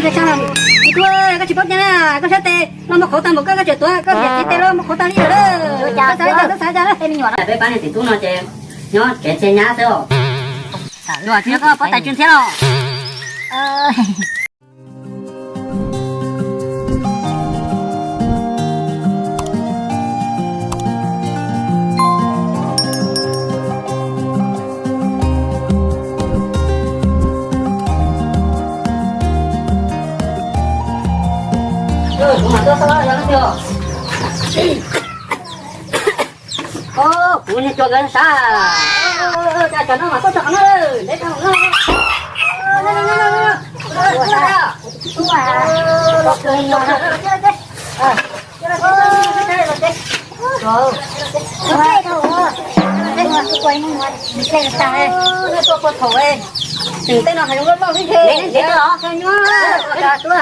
Koj tsis paub tiag na, koj sab tes los mus qhov tag npaum koj, koj tseem tuav koj niam txiv tes los mus qhov tag li lawm. Koj xav li cas, koj xav li cas? Peb pab niag txiv tub no ces nyob tsev txias nyab xwb os. Luag tsis yog koj pov tais tsw thiab los. Kuv mas tuaj xauj yog leej twg? Kuv niag cua nkawd sab. Cas tsam no mas tuaj txog qhov no, ntev tag no. Tseem tej no hais zoo loj loj xwb.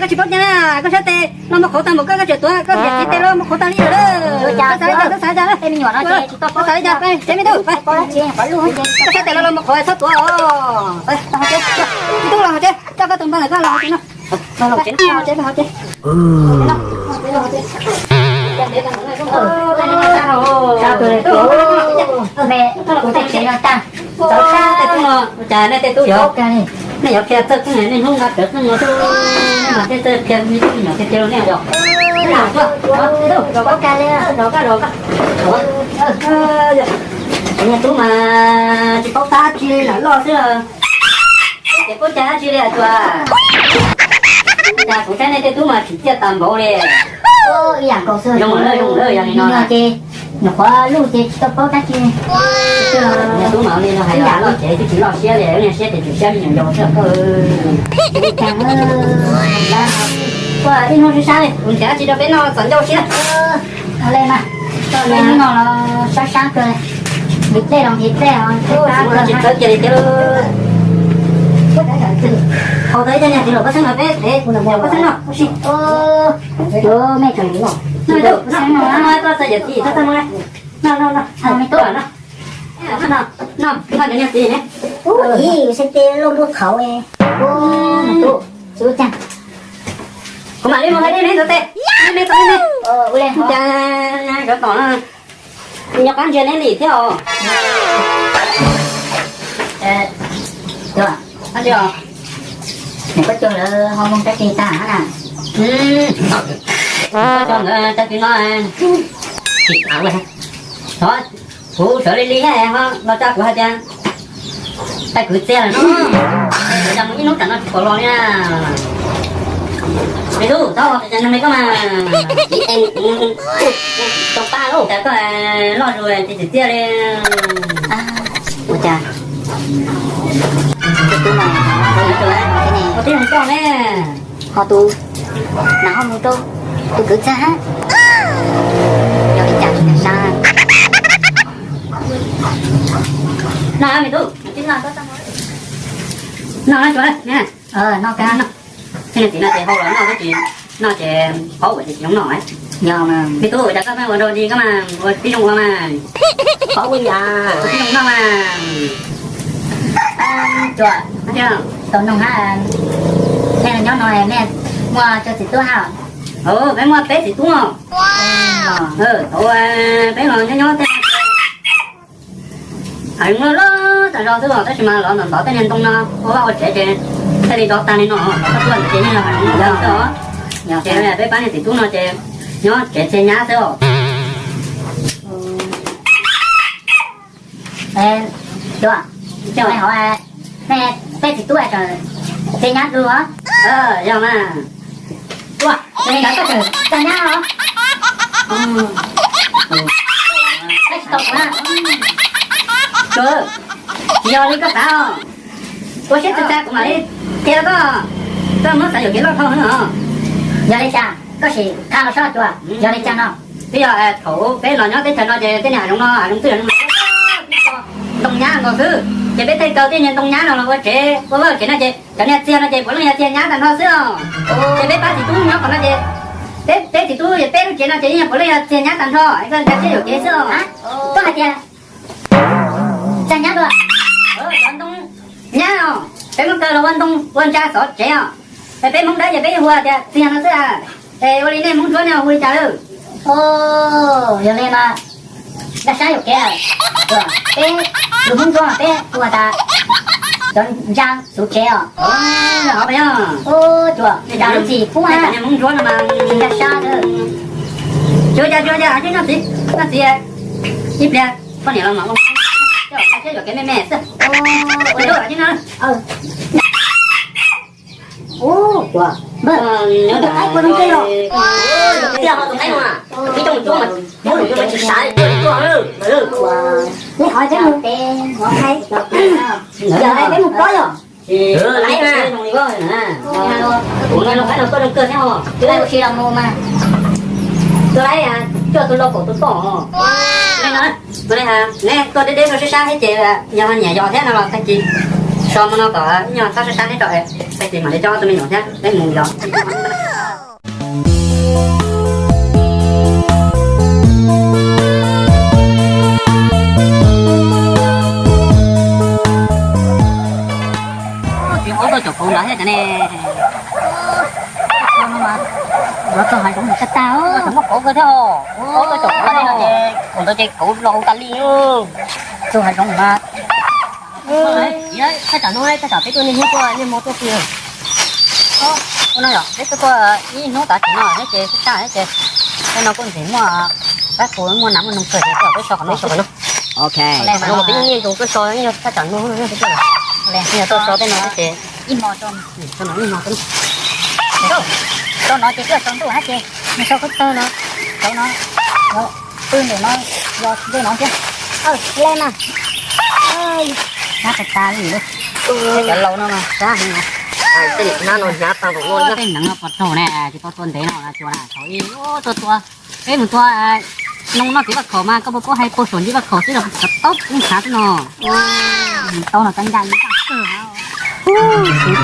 Koj tsis paub tiag na, koj sab tes los mus qhov tag npaum koj, koj tseem tuav koj niam txiv tes los mus qhov tag li lawm. Koj xav li cas, koj xav li cas? Koj xav li cas? Tsev me tub, koj sab tes los los mus qhov txhob tuav os. Tub los hauv tsev, coj koj tus npawg ntawm koj los hauv tsev no. Los hauv tsev, los hauv tsev. Kuv tej tsev no tag. Txawv sab tej tub no, cas nej tej tub yog, nej yuav qhia txawj kheej, nej hnub nqa rawv kheej no xwb, nej mas thiaj txawj qhia me tub me nyuam tiag tiag los nej yog. Rov qab, rov qab, rov qab. Niag tub mas tsis paub tab tsi li, lam loj xwb. Ces puab cas dab tsi li tuaj? Cas kuv saib nej tej tub mas tsim txiaj tas npaum li. Zoo lawm, zoo lawm, yog li no ces nyuam qhuav luj ces tsis tau paub dab tsi. Niag tub mas li no hais los loj ces twb tsis loj siab li, niag siab ces tsis siab me nyuam yaus xwb koj. Ua ib hnub sib sab li, kuv nrhiav dab tsi rau peb noj txom ncauj siab. Ua li mas, hnub no los sab sab kawg, nqhis dej los nqhis dej os, sab kawg. Tsis txawv kiag li thiab. Haus tau ib co niag txiv laum pab xeeb no peb, peb laum pab xeeb no. Ua, me tseem li no. Txawj yawm txiv, txawj txawj no. No, no, no, me tub no. No, no, no, niag txiv ne. Ub, ib, sab tes loj nruab qhauv. Ub, me tub, tsis ua cas. Kuv mam li mus hais dej neb ntxuav tes. Neb txuav neb. Ua li cas rov tom no. Nyob qab ntsia neb li thiab os. Ua li os. Nws koj cuag lawv ho mus dab tsi tag na. Koj cuag nkawd tag kis no tsis tham ua. Thov kuv sawv li li thiab ho los tsa kuv hais tias tag kwv txiaj lawm no. Ua cas mus ib hnub tsam no tsis pom los li na. Me tub, txhob ua cas neeg li koj mas. Tau pab lauj, cas koj loj zus tsis tsim txiaj li. Ua cas tus tub no ua tib hais koj ne, ho tus nas ho mus rau tus kwv txag hab. Yog li cas tsis sab. No me tub, no tsuav no. Txiv no ces hau los noj xwb tsis noj ces paub ua ces tsis zoo noj. Yog me tub, ua cas koj pheej ua rau di koj mas ua tib zoo ua mas. Paub ua yam ua tib zoo noj mas. Tsuas tau noog hab, nej nyob no nej muaj cov txiv tub hab? Peb muaj peb txiv tub. Thaum peb los nyob nyob tej heev loj loj tas zog xwb os, tab sis mas los ntawm ntawm tej niag ntoo no ua vaj ua tsev ces thiaj li rov tag li no, los koj tuaj ntawd ces yeej yog heev loj xwb os. Ces peb pab niag txiv tub no ces nyob tsev txias nyab xwb os. Cov, nej hov, nej peb txiv tub tseem txias nyab dua? Yog mas. Ua, koj tseem txias nyab os? Koj tsis tau kuv na. Tsis yog li koj xav os. Ua siab txawv txav kuv mam li qhia rau koj, koj muab xav yuam kev loj dhau heev os. Yog li cas koj sim qha los saib cua, yog li cas no? Twb yog thaum peb los nyob teb chaws no ces tej niag hav zoov no hav zoov twg hav zoov no ntoo nyab nkaus xwb, ces peb thiaj kaw tej niag ntoo nyab no los ua tsev ua vaj tsev no ces cov niag txias no ces puav leej yog txias nyab tag nrho xwb os. Ces peb pab txiv tub nyob qhov no ces peb, peb txiv tub peb lub tsev no ces yeej puav leej yog txias nyab tag nrho, koj nkag siab yuam kev xwb os. Koj hais tias txias nyab dua? Cov ntoo nyab os. Peb Hmoob Kaw los ua ntoo ua ntsa xov tsev os. Es peb Hmoob Dawb ces peb hu tias txiag no xwb. Es ua li nej Hmoob Ntsuab nej hu li cas lawm? Yog li mas Nkaj Sab yuam kev. Peb lus Hmoob Ntsuab peb hu tas cov ntsa xuv tsev os. Ua, lub txim pub na. Hmoob Ntsuab no mas Nkaj Sab. Tsuas cas tsuas cas nyob txiv, nyob txiv ib pliag poj niam los mam ua, thiab yuam kev me me xwb. Ua, tus qaib puas zoo kawg los? Tiag, tus qaib no, ib tug tus mas, tus tus mas tsis sawv tuaj. Nej qhov peb mus, yog peb mus plob yog? Laib na. Kuv no qaib no tuaj zoo kawg thiab os. Ua si los mus mas. Tus laib, coj tus lau kaum tus poj. Tus li, neb tuaj deb deb rau sab sab thiab ces yog nyiam yos thiab no los tag kis so mo no kom ib nyuag txhob sab sab neb tso, tag kis mam li coj ob tug me nyuam thiab peb mus yos. Tsis ob tug caum kauv ntawd thiab cov ne. Yuav txog hav zoov tag tag, muaj kauv kawg thiab. Ob tug caum kauv no ces, kauv ntawd ces kauv los tas li. Txog hav zoov mas. Thaj tsam no, thaj tsam peb tuaj niaj hnub tuaj niaj hmo tuaj pw. Ua no yom, peb tuaj tuaj ib hnub tav tsim no thiab ces tag thiab ces, tej no kuj ntxim muaj qaib qus muaj nas muaj noog kawg ces peb so qhov no, so qhov no. Ok. Qhov no peb yeej niaj ntsoov tuaj so, thaj tsam no tuaj so tej no ces ib hmo so, so no ib hmo. Rau no ces tuaj tsaus ntuj hab ces nws so khaub tawg no, rau no, pw ntawm no, yos ntawm no thiab. Le mas, hnab tas tas li. Cov laus no mas sab heev no. Tej hnab no hnab tau nkaus, tej neev no pos raug ne, tsis tau tua ntev no tsuas na thaum ub tuaj tua, peb mus tua noog noj tim vaj khaum mas koj puas paub hais puag saum ncig vaj khaum xwb los tau kub nthav xwb no. Tau no tau ncaj ncaj kawg.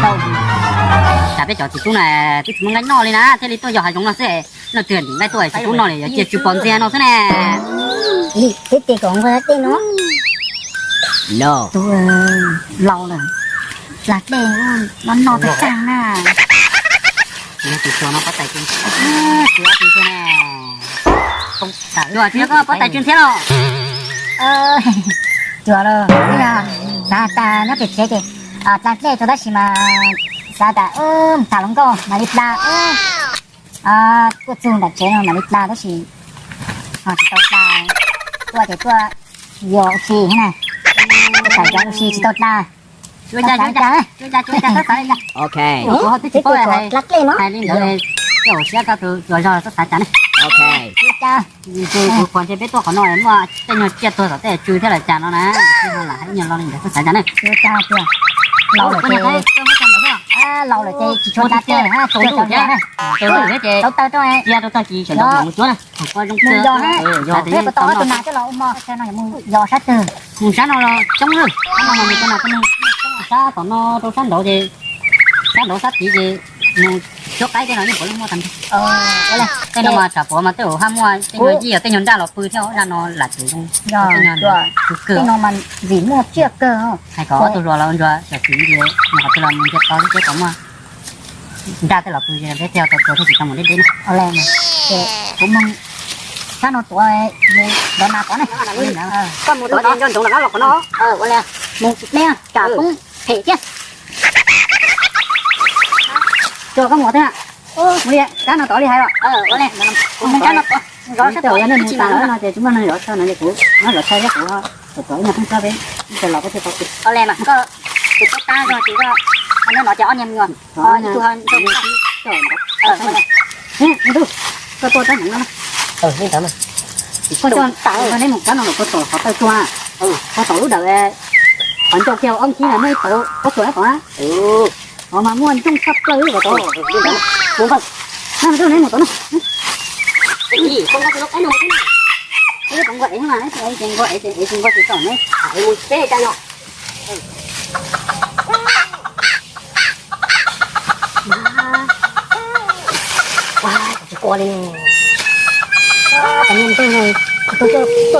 Tau, tsam peb cov txiv tub na twb tsis muaj nqaij noj li na thiaj li tuaj yos hav zoov no xwb. Leej twg ntim nqaij tuaj tsis tub noj li, yuav cia tsw pos ntxiag no xwb ne. Twb tes kom nqua tej no. Tus laus lawm, plas dej no noj tag tag na. Tus tsov no pob tais tsw, tsw ob tug thiab ne. Tsov, tsis yog koj pob tais tsw thiab los? Tsov los, xav tas nyob pem tsev ces plas dej tsw tab sis mas xav tas mus tham hluas nkauj mam li plas. Tuaj txug nram tsev no mam li plas tab sis ho tsis tau plas. Tuaj ces tuaj yos ua si thiab na, tuaj tham yos ua si tsis tau plas. Ok. Twb tsis paub hais li ntawd, tej hauv siab koj tus tsuas zog txhob xav cas ne. Ok. Kuv qhuas ntshe peb tuaj qhov no muaj tej nyuag tsiaj tuag tom tej tsw thiab los cas no na, lam hais ib nyuag lo li ntawd txhob xav cas ne. Laus lawm ces, laus lawm ces tsis tshua tsa tej, tsaus ntuj thiab, tsaus taw rau, cia rau tag kis sawv ntxov mus cuab na. Mus yos, peb puas tau ob tug nas coj los ua hmo, mus yos sab twg? Mus sab no los coob lawm, sab no mas mus rau nas rau noog, sab tom no rau sab nraud ces, sab nraud sab tid ces mus cuab qaib tej no yeej puav leej muaj tag nrho. Tej no mas tsam puav mas tej zaum haj muaj tej nyuag yij tej nyuag nraj los pw thiab, zaj no lam tseem zoo. Tej no mas ntxim muaj tsiaj kawg. Hais kom ob tug hluas los ntsuag xyom xim ntsis mus qhov twg los mus ntsia tau xwb, kom muaj nraj tej los pw ces peb thiaj tau tua thiaj tsis tau mus deb deb na. Kuv mus sab no tuav, mus nrov nas tod ne. Koj mus tod ces nco ntsoov rov qab los qhov no. Mus me tsam poob phem thiab. Tso koj mus twg na. Mus li, sab no tod li hais os. Mus sab no tod, zov sab tod no ces tsis muaj neeg zov tshaj no ces kuv muab zov tshaj thiab kuv, kuv tov ib nyuag pheej txog peb ib tug los peb thiaj tau tus. Koj tus tub tab zog ces koj, no ces ob niag me nyuam, ib tug ho ntuj, koj tua rab hneev no na. Koj coj neb mus kab no los koj tom qhov taw tuag, koj tom lub dawm qhov ncauj kiag ob nkib na muaj ib tauv pob tsuas tom na. Qhov mas muaj ntsooj tshaj plaws kom tau. Mus npawg, no neb mus tod na. Ib tug npua ev mas, ib tug npua ev, ib tug npua tsis txom ne. Mus teb cas yog. Tsis qua li. Cov niag npawg no, tuaj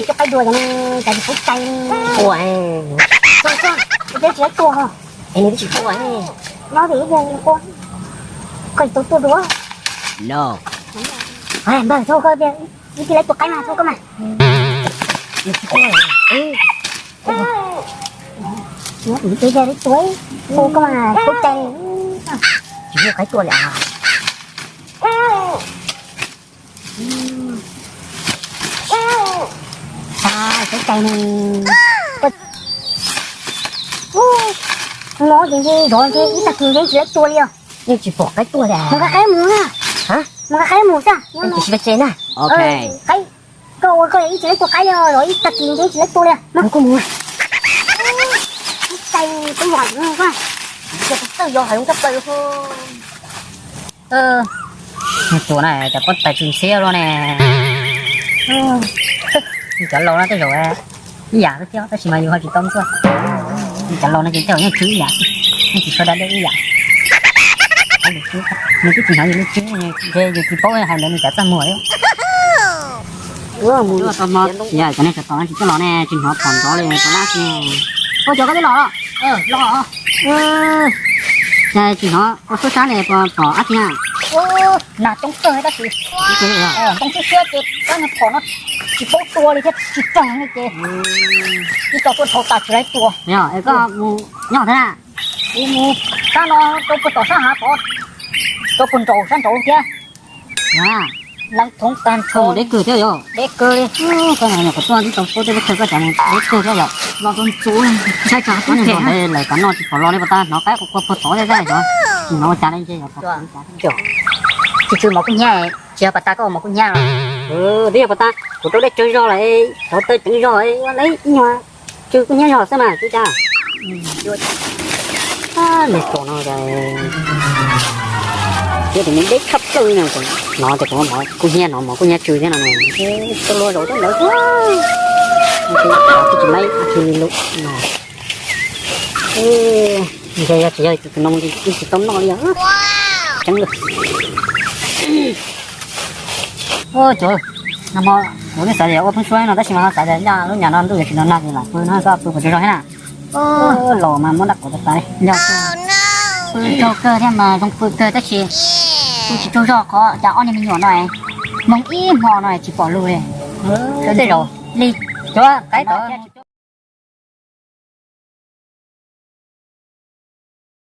cuab qaib dua cov no, cas tsis pub cai li. Ua, tsis tuaj. Es nws twb tsis tuaj ne. No ces ib pliag nws quaj, koj tsis tau tuaj dua. No. Npawg, thov koj tias, ib pliag lawv tua qaib mas thov koj mas. Nyob kuv twb tias lawv tua, tua koj mas txhob cai. Tsis muaj qaib tuaj li as. Txhob cai ne. No ces ntshe zov ntshe ib tag kis ntshe tsis lawv tua li os. Yeej tsis pom qaib tuaj li. Mus nqa qaib mus na. Mus nqa qaib mus xwb. Tab sis vaj tse na. Qaib, koj ua koj ib tsis lawv tua qaib li os, zov ib tag kis ntshe tsis lawv tua li. Mus koj mus. Txhob cai, tub yog tawj yog hais zoo kab plaws. Tus na cov pob tawg tsis ntxhiab luaj ne. Cov laus no tej zaum ib yam thiab tab sis mas yus ho tsis tau ntxuaj. Cov laus no ces tej zaum yeej tswv ib yam, yeej tsis tshua da dej ib yam. Nws twb tsis hnov yus lub tswb, ntshe yus tsis paub hais ntawd nws cov txaj muag li. Mus tau hmo ces cov neeg txom txom no tsis tuaj los ne, tsis hnov phom nrov li rau lab xwb. Ua cov koj twb los los. Cas tsis hnov ua suab sab li, pom dab tsi na? Nag coob kawg tab sis ntoo siab siab ces kab niag phom no tsis paub tua li thiab tsis raug li ces ib co tuaj dhau tas tsis lawv tua. Yog es koj mus nyob thiab na? Kuv mus sab no rau puag tom sab hav tod, rau puag nraum sab nraud thiab. Leej thoov tag nrho deb kawg thiab yog. Deb kawg li. Koj nyuam qhuav tuaj tib tau pub tej lub kawg koj cas deb kawg thiab yom. Los rau ntxuav, ntshai tsam qab niag nraum ntawd lawm kav no tsis pom los li, pas tas hnov qaib qua qua puag tod thiab xwb yom. Tsis hnov ua cas li ntshe yog pom. Tsis tsw mov kub hnyiab, tsis yog pas tas koj ua mov kub hnyiab los? Twb yog pas tas kuv rau dej tsawg zog lawm, rau tawg ceev zog ua lawm ib nyuag tsw kub hnyiab zog xwb mas tsw cas. Nws tus no, thiab tus me deb tshaj plaws no, hnov tias kuv mov kub hnyiab, hnov mov kub hnyiab tsw thiab no ne. Tau luag zaum thiab ntawd, twb tsis laib tsis li lus no. Ntshe yog tsis yog tus no ces twb tsis tau noj li os. Tseeb lawm. Cov, nag hmo kuv twb xav tias ua pheeb suab no tab sis mas ho xav tias nyob lub nyam no ntuj yuav tsis nag nag ces lam pw no, xav pw kom tsaug zog thiab na. Laus mas muab dab qhuas tas tas li. Pw tsaug kawg thiab mas zoo pw kawg tab sis pw tsis tsaug zog qhov cas ob niag me nyuam no moo ib hmo no tsis pom lug li. Tej zaum li cov qaib tod.